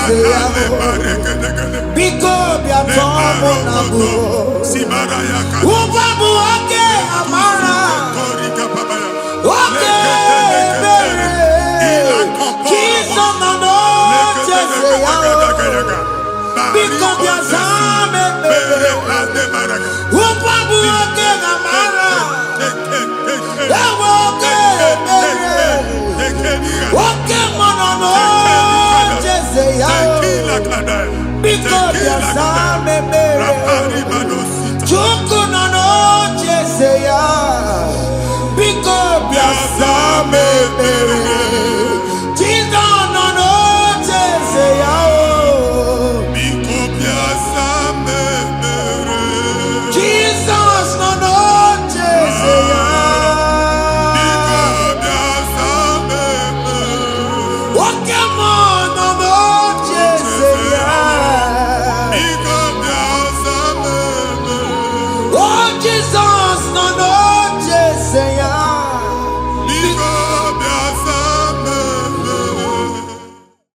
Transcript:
n'ocheeze ya. Biko bịa tọọ mụ na mbụ. Ụgwọ bụ oke amara, oke ebere. Jizọs nọ n'ocheeze ya. Biko bịa zaa m ekpere. Ụgwọ bụ oke amara, ewe oke ebere, oke mmụọ nọ n'ocheeze ya. Biko bịa zaa m ekpere.